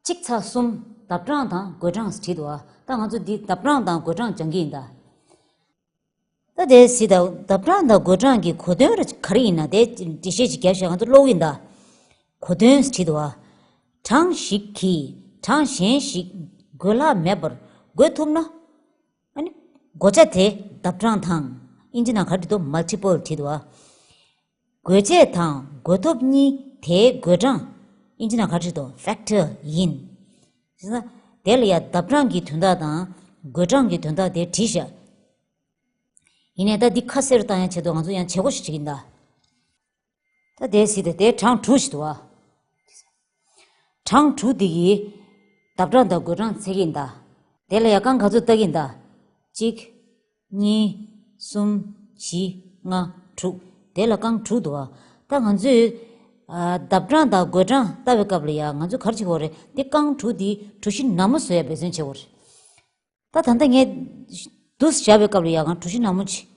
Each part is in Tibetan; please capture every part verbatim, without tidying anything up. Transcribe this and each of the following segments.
གཅིག་ཚེག་གསུམ། ལྡབ་གྲངས་དང་བགོད་གྲངས་བྲིས་འདུག་བ། ད་ང་ཚོ་འདི་ལྡབ་གྲངས་དང་བགོད་གྲངས་སྦྱང་གི་ཡིན་ད། ད་དེ་གཟིགས་དང་། ལྡབ་གྲངས་དང་བགོད་གྲངས་ཀྱི་གོ་དོན་ར་ག་རེ་ཡིན་ན་དེ་འགྲེལ་བཤད་ཅིག་རྒྱབ་ཤག་ང་ཚོ་ཀློག་གི་ཡིན་ད། གོ་དོན་བྲིས་འདུག་བ། གྲངས་ཤིག་གིས་གྲངས་གཞན་ཞིག་བགོད་ལྷག་མེད་པར་བགོད་ཐུབ་ན། ཨ་ནི་བགོ་བྱ་དེ་ལྡབ་གྲངས་དང་། ཨིན་ཇི་ནང་ག་རེ་འདུག multiple བྲིས་འདུག་བ། བགོ་བྱེད་དང་བགོ་ཐོབ་གཉིས་དེའི་བགོད་གྲངས། ཨིན་ཇི་ནང་ག་རེ་འདུག factor ཡིན། བྱས་ཙང་དེ་ལ་ཡང་ལྡབ་གྲངས་ཀྱི་དོན་དག་དང་བགོད་གྲངས་ཀྱི་དོན་དག་དེ་བྲིས་ཤག་ཡིན་ནའི་ད་འདི་ཁ་གསལ་རུ་བཏང་ཡ་ཆེད་དུ་ང་ཚོ་ཡང་བྱེད་སྒོ་ཞིག་བྱེད་ཀྱི་ཡིན་ད། ད་དེ་གཟིགས་དང་། དེ་གྲངས་དྲུག་ཞིག་འདུག་བ། གྲངས་དྲུག་འདི་གིས་ལྡབ་གྲངས་དང་བགོད་གྲངས་འཚོལ་གྱི་ཡིན་ད། དེ་ལ་ཡང་རྐང་ག་ཚོད་བཏགས་ཀྱི་ཡིན་ད། གཅིག་གཉིས། གསུམ། བཞི། ལྔ། དྲུག་དེ་ལ་རྐང་དྲུག་འདུག་བ། ད་ང་ཚོས་ཨ་ལྡབ་གྲངས་དང་བགོད་གྲངས་བལྟ་བའི་སྐབས་ལ་ཡང་ང་ཚོས་ག་རེ་བྱེད་དགོས་རེད། འདི་རྐང་དྲུག་འདི་གྲུ་བཞི་ནག་མོ་བཟོ་ཡ་འབད་བརྩོན་བྱེད་དགོས་རེད། ད་ད་ལྟ་ངས་འདུག་སེ་བཞག་པའི་སྐབས་ལ་ཡང་ང་གྲུ་བཞི་ནག་མོ་ཅིག་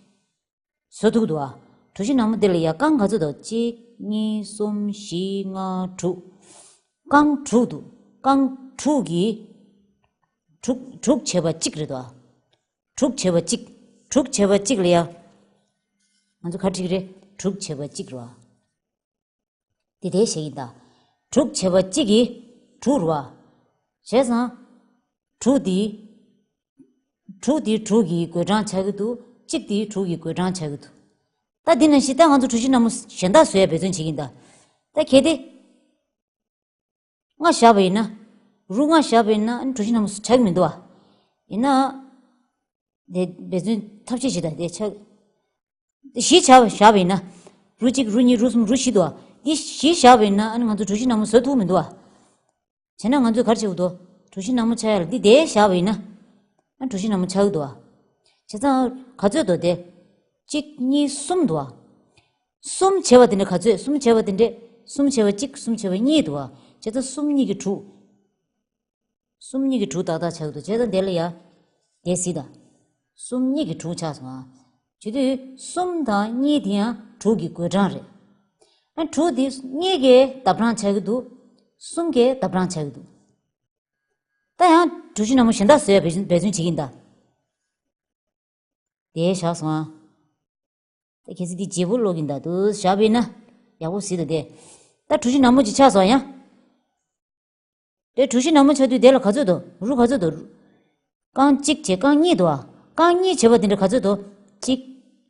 བཟོ་ཐུབ་འདུག་བ། གྲུ་བཞི་ནག་མོ་འདི་ལ་ཡང་རྐང་ག་ཚོད་འདུག་གཅིག་གཉིས། གསུམ། བཞི། ལྔ། དྲུག་རྐང་དྲུག་འདུག་རྐང་དྲུག་གིས་དྲུག་དྲུག་བྱས་པ་གཅིག་རེད་འདུག་བ། དྲུག་བྱས་པ་གཅིག་དྲུག་བྱས་པ་གཅིག་ལ་ཡ། ང་ཚོ་ག་རེ་བྲིས་ཀྱི་རེད། དྲུག་བྱས་པ་གཅིག་རེད་བ། དེ་དེ་བཤད་ཀྱི་ཡིན་ད། དྲུག་བྱས་པ་གཅིག་གིས་དྲུག་རེད་བ། བྱས་ཙང་། དྲུག་འདི། དྲུག་འདི་དྲུག་གི་བགོད་གྲངས་ཆགས་ཀྱི་འདུག་གཅིག་འདི་དྲུག་གི་བགོད་གྲངས་ཆགས་ཀྱི་འདུག་ད་འདི་ནང་བཞིན་ད་ང་ཚོ་གྲུ་བཞི་ནག་མོ་གཞན་དག་བཟོ་ཡ་འབད་བརྩོན་བྱེད་ཀྱི་ཡིན་ད། ད་གལ་ཏེ། ལྔ་བཞག་པ་ཡིན་ན། རུ་ལྔ་བཞག་པ་ཡིན་ན་ཨ་ནི་གྲུ་བཞི་ནག་མོ་ཆགས་ཀྱི་མི་འདུག་བ། ཡིན་ན། དེ་འབད་བརྩོན་ཐབས་ཤེས་བྱེད་ད། དེ་ཆགས། བཞི་བཞག་པ་བཞག་པ་ཡིན་ན། རུ་གཅིག་རུ་གཉིས། རུ་གསུམ། རུ་བཞི་འདུག་བ། འདི་བཞི་བཞག་པ་ཡིན་ན་ཨ་ནི་ང་ཚོ་གྲུ་བཞི་ནག་མོ་བཟོ་ཐུབ་མི་འདུག་བ། བྱས་ན་ང་ཚོས་ག་རེ་བྱེད་དགོས་འདུག་གྲུ་བཞི་ནག་མོ་ཆགས་ཡ་ལ་འདི་དེ་བཞག་པ་ཡིན་ན། ཨ་གྲུ་བཞི་ནག་མོ་ཆགས་ཀྱི་འདུག་བ། བྱས་ཙང་ག་ཚོད་འདུག་དེ། གཅིག་གཉིས། གསུམ་འདུག་བ། གསུམ་བྱས་པ་དེ་འདྲ་ག་ཚོད། གསུམ་བྱས་པ་དེ་འདྲ། གསུམ་བྱས་པ་གཅིག་གསུམ་བྱས་པ་གཉིས་འདུག་བ། བྱས་ཙང་གསུམ་གཉིས་ཀྱི་དྲུག་གསུམ་གཉིས་ཀྱི་དྲུག་ཏག་ཏག་ཆགས་ཀྱི་འདུག་བྱས་ཙང་དེ་ལ་ཡ། དེ་གཟིགས་དང་། གསུམ་གཉིས་ཀྱི་དྲུག་ཆགས་སོང་ཨ། བྱེད་དུས་གསུམ་དང་གཉིས་དེ་ཡང་དྲུག་གི་བགོད་གྲངས་རེད། ཨ་དྲུག་དེ་གཉིས་ཀའི་ལྡབ་གྲངས་ཆགས་ཀྱི་འདུག་གསུམ་གའི་ལྡབ་གྲངས་ཆགས་ཀྱི་འདུག་ད་ཡང་གྲུ་བཞི་ནག་མོ་གཞན་དག་བཟོ་ཡ་འབད་བརྩོན་བྱེད་ཀྱི་ཡིན་ད། དེ་བཞག་སོང་ཨ། ད་གལ་སྲིད་འདི་བརྗེ་པོ་ཀློག་གི་ཡིན་ད། འདུག་སེ་བཞག་པ་ཡིན་ན། ཡག་པོ་གཟིགས་དང་དེ། ད་གྲུ་བཞི་ནག་མོ་ཅིག་ཆགས་སོང་ཡ། དེ་གྲུ་བཞི་ནག་མོ་ཆགས་དུས་དེ་ལ་ག་ཚོད་འདུག་རུ་ག་ཚོད་འདུག་རྐང་གཅིག་བྱས་རྐང་གཉིས་འདུག་བ། རྐང་གཉིས་བྱས་པ་དེ་འདྲ་ག་ཚོད་འདུག་གཅིག་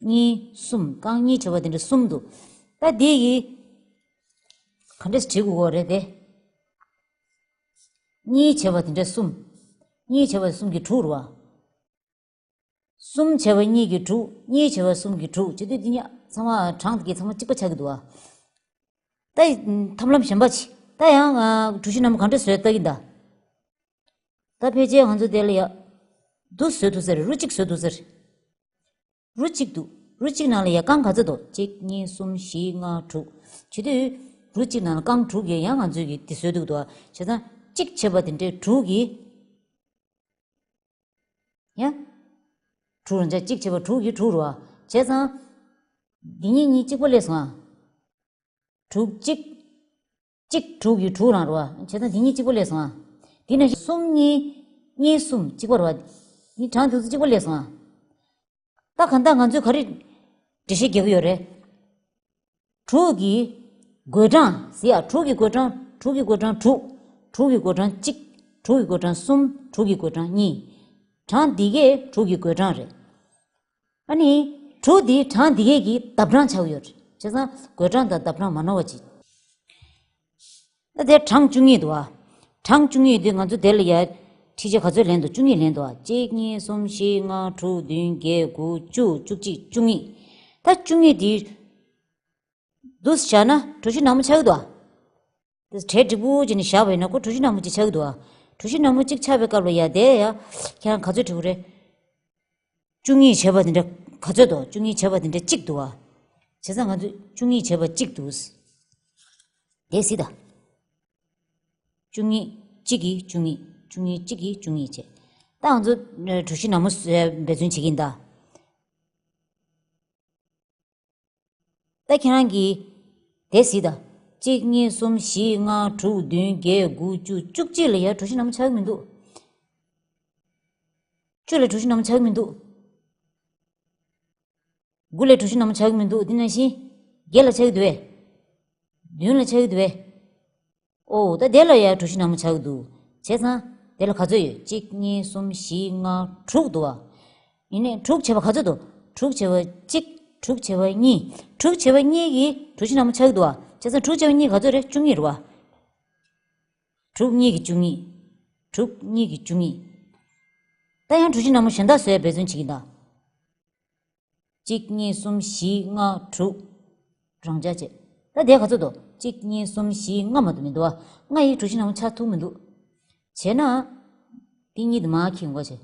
གཉིས། གསུམ། རྐང་གཉིས་བྱས་པ་དེ་འདྲ་གསུམ་འདུག་ད་དེ་ཡི། ག་འདྲས་བྲིས་དགོས་རེད་དེ། གཉིས་བྱས་པ་དེ་འདྲ་གསུམ། གཉིས་བྱས་པ་གསུམ་གྱི་དྲུག་རེད་བ། གསུམ་བྱས་པ་གཉིས་ཀྱི་དྲུག་གཉིས་བྱས་པ་གསུམ་གྱི་དྲུག་བྱེད་དུས་འདི་གཉིས་ཚང་མ་གྲངས་དེ་གའི་ཚང་མ་གཅིག་པ་ཆགས་ཀྱི་འདུག་བ། ད་ཡི་ཐབས་ལམ་གཞན་པ་ཅིག་ད་ཡང་ཨ་གྲུ་བཞི་ནག་མོ་ག་འདྲ་བཟོས་ལྟ་གི་ཡིན་ད། ད་ཕལ་ཆེར་ང་ཚོ་དེ་ལ་ཡ། འདུག་སེ་བཟོ་ཐུབ་ས་རེད། རུ་གཅིག་བཟོ་ཐུབ་ས་རེད། རུ་གཅིག་འདུག་རུ་གཅིག་ནང་ལ་ཡ་རྐང་ག་ཚོད་འདུག་གཅིག་གཉིས། གསུམ། བཞི། ལྔ། དྲུག་བྱེད་དུས་རུ་གཅིག་ནང་ལ་རྐང་དྲུག་ཡོད། ཡང་ང་ཚོས་ཀྱིས་འདི་བཟོས་འདུག་འདུག་བ། བྱས་ཙང་གཅིག་བྱས་པ་དེ་འདྲའི་དྲུག་གིས། ཡ། དྲུག་རང་ཅག་གཅིག་བྱས་པ་དྲུག་གིས་དྲུག་རུ་བ། བྱས་ཙང་། འདི་གཉིས་གཉིས་གཅིག་པ་སླེབས་སོང་ཨ། དྲུག་གཅིག་གཅིག་དྲུག་གིས་དྲུག་རང་རུ་བ། བྱས་ཙང་འདི་གཉིས་གཅིག་པ་སླེབས་སོང་ཨ། འདི་ནང་བཞིན་གསུམ་གཉིས། གཉིས་གསུམ་གཅིག་པ་རུ་བ། འདི་གྲངས་དེ་ཚོ་གཅིག་པ་སླེབས་སོང་ཨ། ད་གང་ལྟར་ང་ཚོས་ག་རེ་འགྲེལ་བཤད་རྒྱག་གི་ཡོད་རེད། དྲུག་གི་བགོད་གྲངས་ཟེར་ཡ། དྲུག་གི་བགོད་གྲངས། དྲུག་གི་བགོད་གྲངས་དྲུག་དྲུག་གི་བགོད་གྲངས་གཅིག་དྲུག་གི་བགོད་གྲངས་གསུམ། དྲུག་གི་བགོད་གྲངས་གཉིས། གྲངས་འདི་གས་དྲུག་གི་བགོད་གྲངས་རེད། ཨ་ནི། དྲུག་འདི་གྲངས་འདི་གས་ཀྱི་ལྡབ་གྲངས་ཆགས་ཀྱི་ཡོད་རེད། བྱས་ཙང་བགོད་གྲངས་དང་ལྡབ་གྲངས་མ་ནོར་བ་བྱེད། ད་དེ་གྲངས་བཅུ་གཉིས་འདུག་བ། གྲངས་བཅུ་གཉིས་དེ་ང་ཚོ་དེ་ལ་ཡ། འཁྲིད་བྱ་ག་ཚོད་ལེན་འདུག་བཅུ་གཉིས་ལེན་འདུག་བ། གཅིག་གཉིས། གསུམ། བཞི། ལྔ། དྲུག་བདུན། བརྒྱད། དགུ། བཅུ། བཅུ་གཅིག་བཅུ་གཉིས། ད་བཅུ་གཉིས་དེ། འདུག་སེ་བཞག་ན་གྲུ་བཞི་ནག་མོ་ཆགས་ཀྱི་འདུག་བ། དེ་གྲལ་འགྲིག་པོ་བྱས་ནས་བཞག་པ་ཡིན་ན་ཁོ་གྲུ་བཞི་ནག་མོ་ཅིག་ཆགས་ཀྱི་འདུག་བ། གྲུ་བཞི་ནག་མོ་གཅིག་ཆགས་པའི་སྐབས་ལ་ཡ་དེ་ཡ། ཁྱེད་རང་ག་ཚོད་བྲིས་དགོས་རེད། བཅུ་གཉིས་བྱས་པ་དེ་འདྲ་ག་ཚོད་འདུག་བཅུ་གཉིས་བྱས་པ་དེ་འདྲ་གཅིག་འདུག་བ། བྱས་ཙང་ང་ཚོས་བཅུ་གཉིས་བྱས་པ་གཅིག་འདུག་དེ་གཟིགས་དང་། བཅུ་གཉིས་གཅིག་གིས་བཅུ་གཉིས། བཅུ་གཉིས་གཅིག་གིས་བཅུ་གཉིས་བྱས། ད་ང་ཚོ་གྲུ་བཞི་ནག་མོ་བཟོས་འབད་བརྩོན་བྱེད་ཀྱི་ཡིན་ད། ད་ཁྱེད་རང་གིས་དེ་གཟིགས་དང་། གཅིག་གཉིས་གསུམ་བཞི་ལྔ་དྲུག་བདུན་བརྒྱད་དགུ་བཅུ། བཅུ་གཅིག་ལ་ཡ་གྲུ་བཞི་སྣང་བ་ཆགས་ཀྱི་མི་འདུག་བཅུ་ལ་གྲུ་བཞི་སྣང་བ་ཆགས་ཀྱི་མི་འདུག་དགུ་ལ་གྲུ་བཞི་སྣང་བ་ཆགས་ཀྱི་མི་འདུག་དེ་ནང་བཞིན་བརྒྱད་ལ་ཆགས་ཀྱི་འདུག་བས། བདུན་ལ་ཆགས་ཀྱི་འདུག་བས། ཨོ་ད་དེ་ལ་ཡ་གྲུ་བཞི་སྣང་བ་ཆགས་ཀྱི་འདུག་བྱས་ཙང་དེ་ལ་ག་ཚོད་ཡོད། གཅིག་གཉིས་གསུམ་བཞི་ལྔ་དྲུག་འདུག་བ། ཡིན་ནའི་དྲུག་བྱས་པ་ག་ཚོད་འདུག་དྲུག་བྱས་པ་གཅིག་དྲུག་བྱས་པ་གཉིས། དྲུག་བྱས་པ་གཉིས་ཀྱིས་གྲུ་བཞི་སྣང་བ་ཆགས་ཀྱི་འདུག་བ། བྱས་ཙང་དྲུག་བྱས་པ་གཉིས་ག་ཚོད་རེད། བཅུ་གཉིས་རེད་བ། དྲུག་གཉིས་ཀྱི་བཅུ་གཉིས། དྲུག་གཉིས་ཀྱི་བཅུ་གཉིས། ད་ཡང་གྲུ་བཞི་སྣང་བ་གཞན་དག་བཟོས་འབད་བརྩོན་བྱེད་ཀྱིན་གདའ། གཅིག་གཉིས་གསུམ་བཞི་ལྔ་དྲུག་རང་འཇགས་བྱས། ད་དེ་ག་ཚོད་འདུག་གཅིག་གཉིས་གསུམ་བཞི་ལྔ་མ་གཏོགས་མི་འདུག་བ། ལྔ་ཡི་གྲུ་བཞི་སྣང་བ་ཆགས་ཐུབ་མི་འདུག་བྱས་ན། འདི་གཉིས་དེ་མར་འཁྱེར་དགོས་བྱས།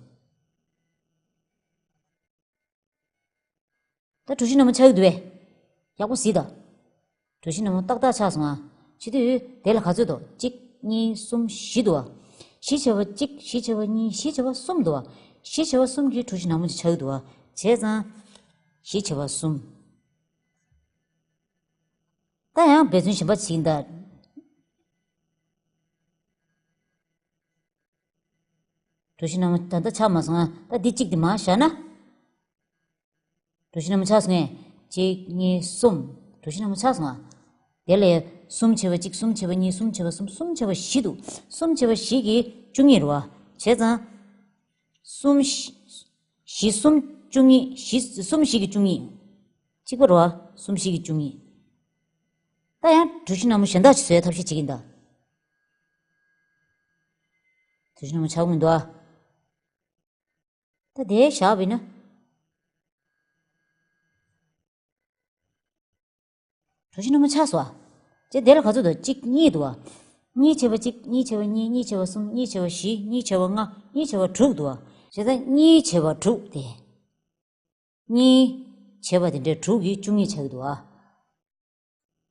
ད་གྲུ་བཞི་སྣང་བ་ཆགས་ཀྱི་འདུག་བས། ཡག་པོ་གཟིགས་དང་། གྲུ་བཞི་སྣང་བ་ཏག་ཏག་ཆགས་སོང་ཨ། བྱེད་དུས་དེ་ལ་ག་ཚོད་འདུག་གཅིག་གཉིས་གསུམ་བཞི་འདུག་བ། བཞི་བྱས་པ་གཅིག་བཞི་བྱས་པ་གཉིས། བཞི་བྱས་པ་གསུམ་འདུག་བ། བཞི་བྱས་པ་གསུམ་གྱིས་གྲུ་བཞི་སྣང་བ་ཅིག་ཆགས་ཀྱི་འདུག་བ། བྱས་ཙང་། བཞི་བྱས་པ་གསུམ། ད་ཡང་འབད་བརྩོན་གཞན་པ་ཅིག་ཡིན་ད། གྲུ་བཞི་སྣང་བ་ད་ལྟ་ཆགས་མ་སོང་ཨ། ད་འདི་གཅིག་འདི་མར་བཞག་ན། གྲུ་བཞི་སྣང་བ་ཆགས་སོང་ངས། གཅིག་གཉིས་གསུམ། གྲུ་བཞི་སྣང་བ་ཆགས་སོང་ཨ། དེ་ལས་གསུམ་བྱས་པ་གཅིག་གསུམ་བྱས་པ་གཉིས། གསུམ་བྱས་པ་གསུམ། གསུམ་བྱས་པ་བཞི་འདུག་གསུམ་བྱས་པ་བཞི་གིས་བཅུ་གཉིས་རེད་བ། བྱས་ཙང་། གསུམ་བཞི། བཞི་གསུམ་བཅུ་གཉིས། བཞི་གསུམ་བཞི་གིས་བཅུ་གཉིས། གཅིག་པ་རེད་བ། གསུམ་བཞི་གིས་བཅུ་གཉིས། ད་ཡང་གྲུ་བཞི་སྣང་བ་གཞན་དག་ཅིག་བཟོ་ཡའི་ཐབས་ཤེས་བྱེད་ཀྱིན་གདའ། གྲུ་བཞི་སྣང་བ་ཆགས་མི་འདུག་ཨ། ད་དེ་བཞག་པ་ཡིན་ན། གྲུ་བཞི་སྣང་བ་ཆགས་སོང་ཨ། ཅེ་དེ་ལ་ག་ཚོད་འདུག་གཅིག་གཉིས་འདུག་ཨ། གཉིས་བྱས་པ་གཅིག་གཉིས་བྱས་པ་གཉིས། གཉིས་བྱས་པ་གསུམ། གཉིས་བྱས་པ་བཞི། གཉིས་བྱས་པ་ལྔ། གཉིས་བྱས་པ་དྲུག་འདུག་ཨ། བྱས་ཙང་གཉིས་བྱས་པ་དྲུག་དེ། གཉིས་བྱས་པ་དེ་འདྲའི་དྲུག་གིས་བཅུ་གཉིས་ཆགས་ཀྱི་འདུག་ཨ།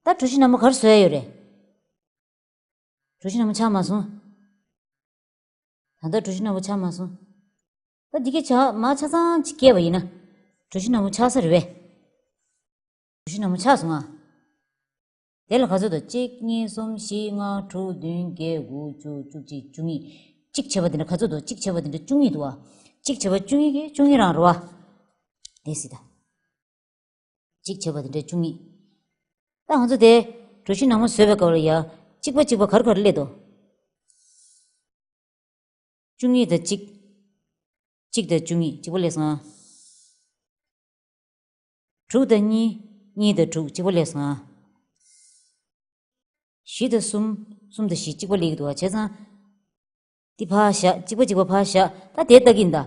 ད་གྲུ་བཞི་སྣང་བ་ག་རེ་བཟོ་ཡ་ཡོད་རེད། གྲུ་བཞི་སྣང་བ་ཆགས་མ་སོང་། ད་ལྟ་གྲུ་བཞི་སྣང་བ་ཆགས་མ་སོང་། ད་འདི་གའི་ཆ་མ་ཆ་ཚང་ཅིག་བཀལ་བ་ཡིན་ན། གྲུ་བཞི་སྣང་བ་ཆགས་ས་རེད་བས། གྲུ་བཞི་སྣང་བ་ཆགས་སོང་ཨ། དེ་ལ་ག་ཚོད་འདུག་གཅིག་གཉིས་གསུམ་བཞི་ལྔ་དྲུག་བདུན་བརྒྱད་དགུ་བཅུ་བཅུ་གཅིག་བཅུ་གཉིས། གཅིག་བྱས་པ་དེ་འདྲ་ག་ཚོད་འདུག་གཅིག་བྱས་པ་དེ་འདྲ་བཅུ་གཉིས་འདུག་ཨ། གཅིག་བྱས་པ་བཅུ་གཉིས་ཀྱིས་བཅུ་གཉིས་རང་རེད་བ། དེ་སྲིད་ད། གཅིག་བྱས་པ་དེ་འདྲ་བཅུ་གཉིས། ད་ང་ཚོ་དེ་གྲུ་བཞི་སྣང་བ་བཟོས་པའི་སྐབས་ལ་ཡ། གཅིག་པ་གཅིག་པ་ག་རེ་ག་རེ་སླེབས་འདུག་བཅུ་གཉིས་དང་གཅིག་གཅིག་དང་བཅུ་གཉིས་གཅིག་པ་སླེབས་སོང་ཨ། དྲུག་དང་གཉིས། གཉིས་དང་དྲུག་གཅིག་པ་སླེབས་སོང་ཨ། བཞི་དང་གསུམ། གསུམ་དང་བཞི་གཅིག་པ་སླེབས་ཀྱི་འདུག་བ། བྱས་ཙང་། འདི་ཕར་བཞག་གཅིག་པ་གཅིག་པ་ཕར་བཞག་ད་དེ་ལྟ་གིན་ད།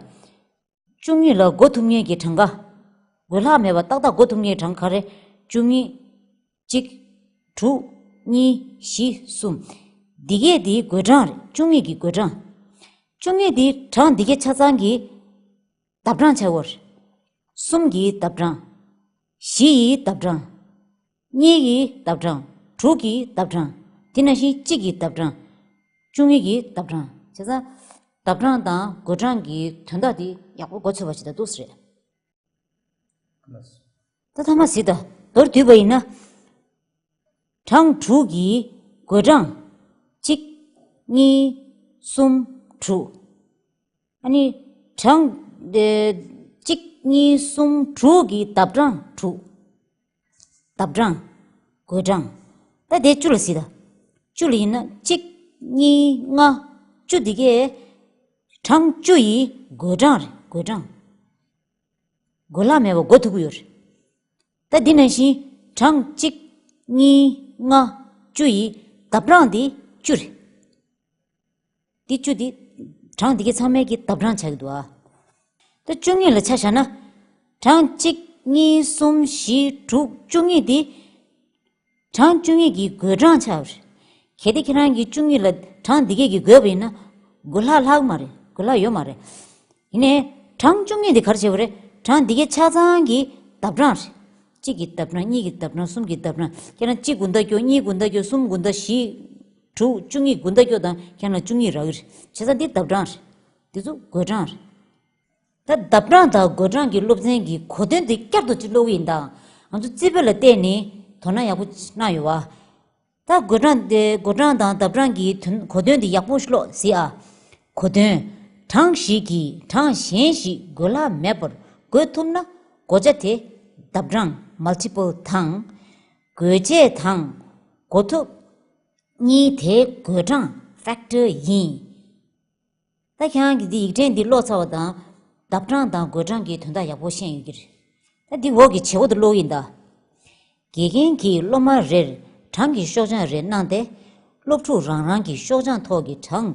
བཅུ་གཉིས་ལ་བགོ་ཐུབ་མཁན་གྱི་གྲངས་ཀ། བགོད་ལྷག་མེད་པ་ཏག་ཏག་བགོ་ཐུབ་མཁན་གྱི་གྲངས་ག་རེ། བཅུ་གཉིས། གཅིག་དྲུག་གཉིས། བཞི། གསུམ། འདི་གས་འདིའི་བགོད་གྲངས་རེད། བཅུ་གཉིས་ཀྱི་བགོད་གྲངས། བཅུ་གཉིས་འདི་གྲངས་འདི་གས་ཆ་ཚང་གི་ལྡབ་གྲངས་ཆགས་ཡོད་རེད། གསུམ་གྱི་ལྡབ་གྲངས། བཞི་ཡི་ལྡབ་གྲངས། གཉིས་ཀྱི་ལྡབ་གྲངས། དྲུག་གི་ལྡབ་གྲངས། དེ་ནང་བཞིན་གཅིག་གི་ལྡབ་གྲངས། བཅུ་གཉིས་ཀྱི་ལྡབ་གྲངས། བྱས་ཙང་། ལྡབ་གྲངས་དང་བགོད་གྲངས་ཀྱི་དོན་དག་དེ་ཡག་པོ་མགོ་ཚོས་པ་ཞིག་ད་འདུག་སེ་རེད། ད་ཐ་མ་གཟིགས་དང་མདོར་བསྡུས་པ་ཡིན་ན། གྲངས་དྲུག་གི་བགོད་གྲངས། གཅིག་གཉིས། གསུམ། དྲུག་ཨ་ནི། གྲངས། ཨེ། གཅིག་གཉིས། གསུམ། དྲུག་གི་ལྡབ་གྲངས་དྲུག་ལྡབ་གྲངས། བགོད་གྲངས། ད་དེ་བཅུ་ལ་གཟིགས་དང་། བཅུ་ལ་ཡིན་ན་གཅིག་གཉིས། ལྔ། བཅུ་འདི་གས། གྲངས་བཅུ་ཡི་བགོད་གྲངས་རེད། བགོད་གྲངས། བགོད་ལྷག་མེད་པ་བགོ་ཐུབ་ཀྱི་ཡོད་རེད། ད་འདི་ནང་བཞིན་གྲངས་གཅིག་གཉིས། ལྔ། བཅུ་ཡི་ལྡབ་གྲངས་འདི་བཅུ་རེད། འདི་བཅུ་འདི། གྲངས་འདི་གའི་ཚང་མའི་གི་ལྡབ་གྲངས་ཆགས་ཀྱི་འདུག་ཨ། ད་བཅུ་གཉིས་ལ་ཆ་བཞག་ན། གྲངས་གཅིག་གཉིས། གསུམ། བཞི། དྲུག་བཅུ་གཉིས་འདི། གྲངས་བཅུ་གཉིས་ཀྱི་བགོད་གྲངས་ཆགས་པ་རེད། གལ་ཏེ་ཁྱེད་རང་གིས་བཅུ་གཉིས་ལ་གྲངས་འདི་གས་ཀྱིས་བགོས་པ་ཡིན་ན། བགོད་ལྷག་ལྷག་མ་རེད། བགོད་ལྷག་ཡོད་མ་རེད། ཡིན་ནའི། གྲངས་བཅུ་གཉིས་འདི་ག་རེ་བྱས་པ་རེད། གྲངས་འདི་གའི་ཆ་ཚང་གི་ལྡབ་གྲངས་རེད། གཅིག་གི་ལྡབ་གྲངས། གཉིས་ཀྱི་ལྡབ་གྲངས། གསུམ་གྱི་ལྡབ་གྲངས། ཁྱེད་རང་གཅིག་དགུ་ཟླ་སྐྱོ། གཉིས་དགུ་ཟླ་སྐྱོ། གསུམ་དགུ་ཟླ་བཞི། དྲུག་བཅུ་གཉིས་དགུ་ཟླ་སྐྱོ་དང་ཁྱེད་རང་བཅུ་གཉིས་རག་གི་རེད། བྱས་ཙང་འདི་ལྡབ་གྲངས་རེད། འདི་ཚོ་བགོད་གྲངས་རེད། ད་ལྡབ་གྲངས་དང་བགོད་གྲངས་ཀྱི་སློབ་ཚན་གྱི་གོ་དོན་དེ་བསྐྱར་དུ་ཅིག་ཀློག་གི་ཡིན་ད། ང་ཚོ་རྩིས་དཔེ་ལ་བལྟས་ནས་དོ་སྣང་ཡག་པོ་གནང་ཡོད་བ། ད་བགོད་གྲངས་དེ་བགོད་གྲངས་དང་ལྡབ་གྲངས་ཀྱི་དོན་གོ་དོན་དེ་ཡག་པོ་ཀློག་གཟིགས་ཨ། གོ་དོན། གྲངས་ཤིག་གིས་གྲངས་གཞན་ཞིག་བགོད་ལྷག་མེད་པར་བགོས་ཐུབ་ན། བགོ་བྱ་དེ་ལྡབ་གྲངས་multiple དང་། བགོད་བྱེད་དང་བགོ་ཐུབ་གཉིས་དེའི་བགོད་གྲངས་factor ཡིན། ད་ཁྱེད་རང་གིས་འདི་ཡིག་ཕྲེང་འདི་ཀློག་ཚར་བ་དང་། ལྡབ་གྲངས་དང་བགོད་གྲངས་ཀྱི་དོན་དག་ཡག་པོ་ཤེས་ཡོད་ཀྱི་རེད། ད་འདི་འོག་གི་བྱེད་སྒོ་དེ་ཀློག་ཡིན་ད། དགེ་རྒན་གྱིས་སློབ་མ་རེར་གྲངས་ཀྱི་ཤོག་བྱང་རེ་གནང་སྟེ། སློབ་ཕྲུག་རང་རང་གི་ཤོག་བྱང་ཐོག་གི་གྲངས་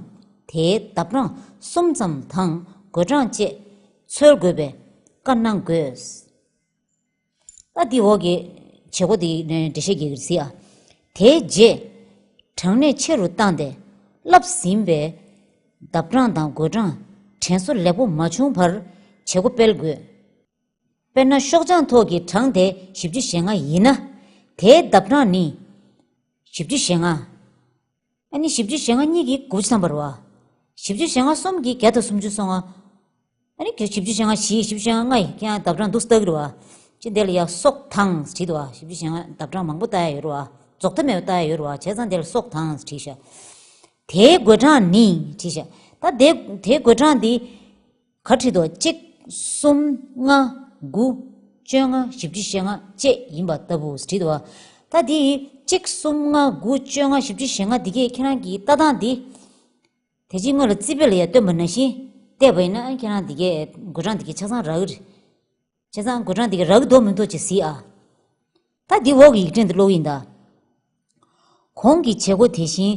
དེའི་ལྡབ་གྲངས་གསུམ་ཙམ་དང་བགོད་གྲངས་བཅས་འཚོལ་དགོས་པའི་བཀའ་གནང་དགོས། ད་འདི་འོག་གི་བྱེད་སྒོ་དེ་འགྲེལ་བཤད་རྒྱག་གི་རེད་ཟེར་ཨ། དེའི་རྗེས། གྲངས་གནས་ཆེ་རུ་བཏང་སྟེ། བསླབས་ཟིན་པའི་ལྡབ་གྲངས་དང་བགོད་གྲངས་དྲན་གསོ་ལེགས་པོ་མ་བྱུང་བར་བྱེད་སྒོ་སྤེལ་དགོས། དཔེར་ན། ཤོག་བྱང་ཐོག་གི་གྲངས་དེ་བཞི་བཅུ་ཞེ་ལྔ་ཡིན་ན། དེའི་ལྡབ་གྲངས་ནི་བཞི་བཅུ་ཞེ་ལྔ། ཨ་ནི་བཞི་བཅུ་ཞེ་ལྔ་གཉིས་ཀྱིས་དགུ་བཅུ་ཐམ་པ་རེད་བ། བཞི་བཅུ་ཞེ་ལྔ་གསུམ་གྱིས་བརྒྱ་དང་སུམ་ཅུ་སོ་ལྔ། ཨ་ནི་བཞི་བཅུ་ཞེ་ལྔ་བཞི། བཞི་བཅུ་ཞེ་ལྔ་ལྔ་ཡིན། ཁྱེད་རང་ལྡབ་གྲངས་འདུག་སེ་ལྟ་གི་རེད་བ། ཅི་འདི་ལ་ཡ་སོགས་དང་བྲིས་འདུག་བ། བཞི་བཅུ་ཞེ་ལྔ་ལྡབ་གྲངས་མང་པོ་ལྟ་ཡ་ཡོད་རེད་བ། རྫོགས་མཐའ་མེད་པ་ལྟ་ཡ་ཡོད་རེད་བ། བྱས་ཙང་འདི་ལ་སོགས་དང་བྲིས་ཤག་དེའི་བགོད་གྲངས་ནི་བྲིས་ཤག་ད་དེ་དེའི་བགོད་གྲངས་འདི་ག་བྲིས་འདུག་གཅིག་གསུམ་ལྔ་དགུ་བཅོ་ལྔ་བཞི་བཅུ་ཞེ་ལྔ་བཅས་ཡིན་པ་ལྟ་བུ་བྲིས་འདུག་བ། ད་འདི་གཅིག་གསུམ་ལྔ་དགུ་བཅོ་ལྔ་བཞི་བཅུ་ཞེ་ལྔ་འདི་གས་ཁྱེད་རང་གི་ལྟ་སྟངས་འདི། དེ་རྗེས་སྔོན་ལ་རྩིས་དཔེ་ལ་ཡང་སྟོན་པ་ནང་བཞིན་བལྟས་པ་ཡིན་ན། ཁྱེད་རང་འདི་གས་བགོད་གྲངས་འདི་གས་ཆ་ཚང་རག་གི་རེད། བྱས་ཙང་བགོད་གྲངས་འདི་གས་རག་གི་འདུག་མི་འདུག་ཅེས་གཟིགས་ཨ། ད་འདི་འོག་གི་ཡིག་ཕྲེང་འདི་ཀློག་ཡིན་ད། གོང་གི་བྱེད་སྒོ་དེ་བཞིན།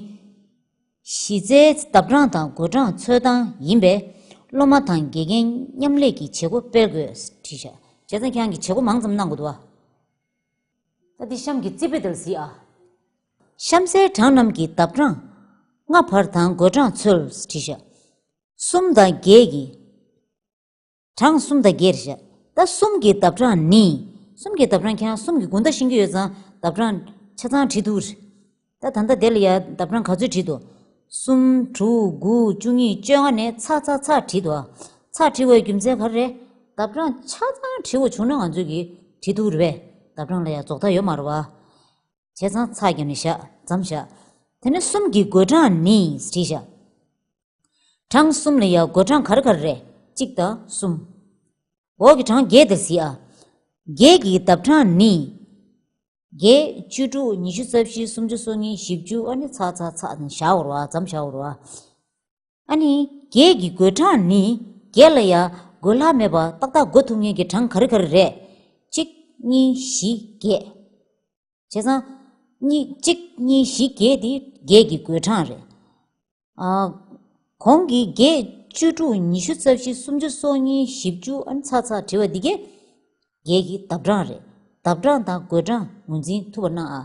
གཞི་རྩའི་ལྡབ་གྲངས་དང་བགོད་གྲངས་འཚོལ་སྟངས་ཡིན་པས། སློབ་མ་དང་དགེ་རྒན་མཉམ་ལས་ཀྱི་བྱེད་སྒོ་སྤེལ་དགོས། བྲིས་ཤག་བྱས་ཙང་ཁྱེད་རང་གིས་བྱེད་སྒོ་མང་ཙམ་གནང་དགོས་འདུག་བ། ད་འདི་གཤམ་གྱི་རྩིས་དཔེ་དེ་ལ་གཟིགས་ཨ། གཤམ་གསལ་གྲངས་རྣམས་ཀྱི་ལྡབ་གྲངས་ལྔ་བར་དང་བགོད་གྲངས་འཚོལ། བྲིས་ཤག་གསུམ་དང་བརྒྱད་ཀྱི། གྲངས་གསུམ་དང་བརྒྱད་རེད་ཤག་ད་གསུམ་གྱི་ལྡབ་གྲངས་ནི། གསུམ་གྱི་ལྡབ་གྲངས་ཁྱེད་རང་གསུམ་གྱི་དགོང་དག་ཤེས་ཀྱི་ཡོད་ཙང་ལྡབ་གྲངས་ཆ་ཚང་བྲིས་ཐུབ་རེད། ད་ད་ལྟ་དེ་ལ་ཡ་ལྡབ་གྲངས་ག་ཚོད་བྲིས་འདུག་གསུམ། དྲུག་དགུ་བཅུ་གཉིས། བཅོ་ལྔ་ནས་ཚ་ཚ་ཚ་བྲིས་འདུག་ཚ་བྲིས་པའི་རྒྱུ་མཚན་ག་རེ་རེད། ལྡབ་གྲངས་ཆ་ཚང་བྲིས་པ་བྱུང་ན་ང་ཚོས་ཀྱིས་བྲིས་ཐུབ་རེད་པས། ལྡབ་གྲངས་ལ་ཡ་རྫོགས་མཐའ་ཡོད་མ་རེད་བ། བྱས་ཙང་ཚ་བརྒྱབ་ནས་བཞག་མཚམས་བཞག་དེ་ནས་གསུམ་གྱི་བགོད་གྲངས་ནི་བྲིས་བཞག་གྲངས་གསུམ་ལ་ཡང་བགོད་གྲངས་ག་རེ་ག་རེ་རེད། གཅིག་དང་གསུམ། འོག་གི་གྲངས་བརྒྱད་དེ་གཟིགས་ཨ། བརྒྱད་ཀྱི་ལྡབ་གྲངས་ནི། བརྒྱད། བཅུ་དྲུག་ཉི་ཤུ་རྩ་བཞི། སུམ་ཅུ་སོ་གཉིས། བཞི་བཅུ། ཨ་ནི་ཚ་ཚ་ཚ་ནི་བཞག་འོར་བ། མཚམས་བཞག་འོར་བ། ཨ་ནི་བརྒྱད་ཀྱི་བགོད་གྲངས་ནི། བརྒྱད་ལ་ཡང་བགོད་ལྷག་མེད་པ་ཏག་ཏག་བགོ་ཐུབ་མཁན་གྱི་གྲངས་ག་རེ་ག་རེ་རེད། གཅིག་གཉིས། བཞི། བརྒྱད། བྱས་ཙང་། གཉིས། གཅིག་གཉིས། བཞི། བརྒྱད་དེ་བརྒྱད་ཀྱི་བགོད་གྲངས་རེད། ཨ། གོང་གི་བརྒྱད། བཅུ་དྲུག་ཉི་ཤུ་རྩ་བཞི། སུམ་ཅུ་སོ་གཉིས། བཞི་བཅུ། ཨ་ནི་ཚ་ཚ་བྲིས་པ་འདི་གས་བརྒྱད་ཀྱི་ལྡབ་གྲངས་རེད། ལྡབ་གྲངས་དང་བགོད་གྲངས་ངོས་འཛིན་ཐུབ་པ་གནང་ཨ།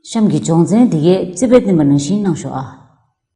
གཤམ་གྱི་སྦྱོང་ཚན་འདི་གས་རྩིས་དཔེ་བསྟན་པ་ནང་བཞིན་གནང་ཤོག་ཨ།